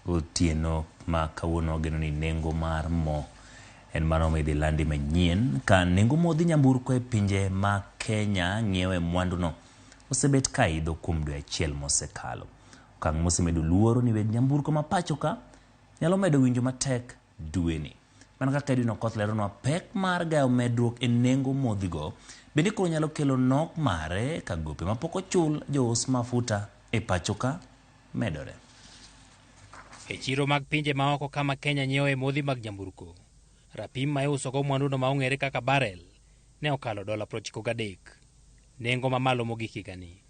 Otieno ma kawuono wageno ni nengo mar mo en mano ma idhi landi manyien ka nengo modhi nyamburko e pinje ma Kenya ng'iewe mwanduno osebet ka idho kuom dwe achiel mosekalo. Okang' mosemedo luoro ni weg nyamburko ma pacho ka nyalo medo winjo matek dweni. Mana kaka Edwin Okoth leronwa pek mar gayo medruok e nengo modhigo bende koro nyalo kelo nok mare ka gope mapok ochul jous mafuta e pacho ka medore. E chiro mag pinje maoko kama Kenya nyiewoe modhi mag nyamburko, rapim ma iusogo mwanduno ma ong'ere kaka barrel ne okalo dola 93, nengo mamalo mogik higani.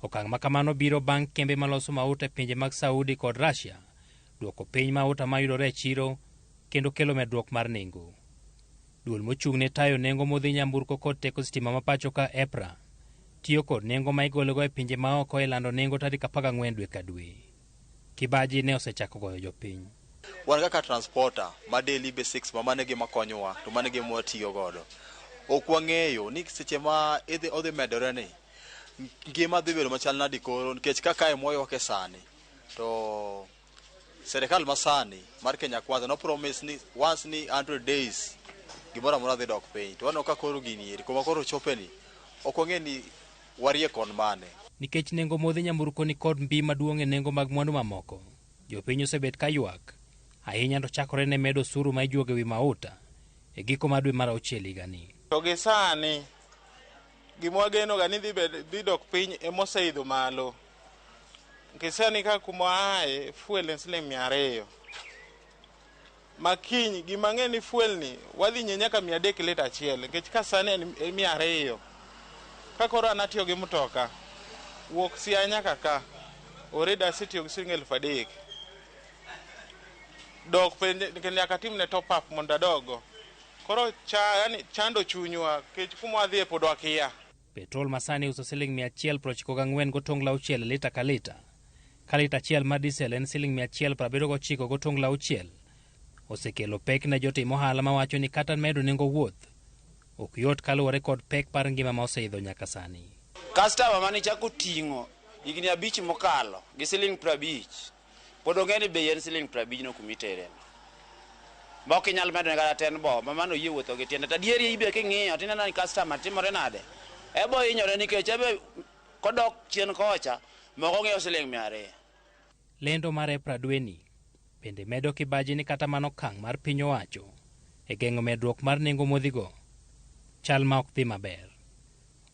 Okang' ma kamano biro bang' kembe maloso mauta e pinje mag Saudi kod Russia duoko piny mauta mayudore e chiro kendo kelo medruok mar nengo. Duol mochung' ne tayo nengo modhi nyamburko kod teko sitima ma pacho ka EPRA tiyo kod nengo ma igologo e pinje maoko e lando nengo tarik 14 dwe ka dwe. Kibaji ne osechako goyo jopiny. Wan kaka transporter ma daily basics ma mano e gima konyowa to mano e gima watiyo godo. Ok wang'eyo ni seche ma idhi odhi medore ni ngima dhi bedo machal nadi koro nikech kaka e mwaywake sani to serikal masani mar Kenya Kwanza no promise ni once ni 100 days gimoro amora dhi dok piny to waneno ka koro gini eri kuma koro chope ni ok wang'e ni warie kon mane. Nikech nengo modhi nyamburko ni kod mbi maduong' e nengo mag mwandu mamoko, jopiny osebet ka ywak ahinya to chakore ne medo osuru ma ijuogo ewi mauta e giko mar dwe mar auchiel higani. To gi sani gima wageno ga ni dhi dok piny emoseidho malo. Nikech sani ka kuma aaye fuel en siling 200. Ma kiny gima ang'e ni fuel ni wadhi nyie nyaka 300 lita achiel nikech ka sani en 200. Ka koro an atiyo gi mtoka wuok Siaya nyaka ka already asetiyo gi siling 3000. Dok bende nyaka atimne top up mondo adogo. Koro yani chando chunywa nikech kuma wadhiye pod wakia. Petrol masani iuso siling 194.6 e lita ka lita, ka lita achiel mar diesel en siling 179.6, osekelo pek ne jotim ohala mawacho ni kata medo nengo wuoth ok yot kaluwore kod pek mar ngima ma oseidho nyaka sani. Customer mane ichako ting'o higni 5 mokalo gi siling 50 pod ong'e ni bei en siling 50 no kuma itere no. Ma ok inyal medone kata ten bob, ma mano oyie wuotho gi tiende. To adieri ibe king'iyo tineno ni customer timore nade? Ebo hinyore nikech ebe kodok chien kocha moko ng'iewo siling 200. Lendo mar EPRA dweni bende medo kibaji ni kata mana okang' mar piny owacho e geng'o medruok mar nengo modhigo chal ma ok dhi maber.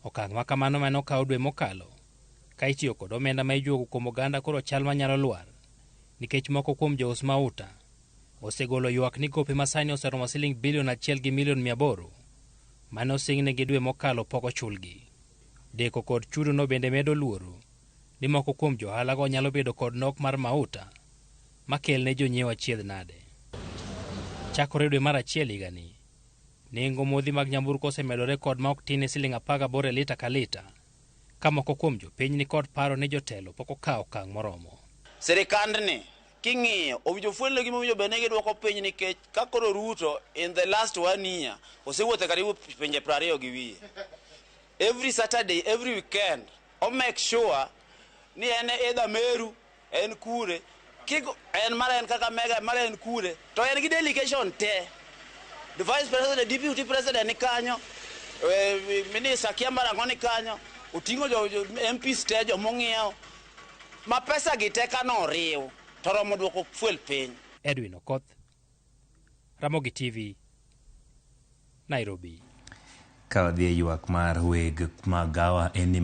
Okang' ma kamano mane okaw dwe mokalo ka itiyo kod omenda ma ijuogo kuom oganda koro chal manyalo lwar nikech moko kuom jous mauta osegolo ywak ni gope masani oseromo siling bilion 1 gi milion 800 mane osingnegi dwe mokalo pok ochulgi. Deko kod chudo no bende medo luoro ni moko kuom johala go nyalo bedo kod nok mar mauta makelne jonyiewo achiedh nade. Chakore dwe mar achiel higani, nengo modhi mag nyamburko osemedore kod ma ok tin ne siling 18 e lita ka lita, ka moko kuom jopiny ni kod paro ni jotelo pok okawo okang' moromo. Sirikandni king'iyo owinjo fuel gima owinjo bed ni gidwoko piny nikech ka koro Ruto in the last 1 year osewuotho karibu pinje 20 gi wiye. Every Saturday, every weekend o make sure ni en either Meru, en kure, kigo, en mara en Kakamega, mara en kure, to en gi delegation te. The vice president, the deputy president ni kanyo, minister kia mar ang'o ni kanyo, oting'o jo MPs te jomong'iewo. Ma pesa gi te ka noriw to romo duoko fuel piny. Edwin Okoth, Ramogi TV, Nairobi. Ka wadhi e ywak mar weg magawa en ni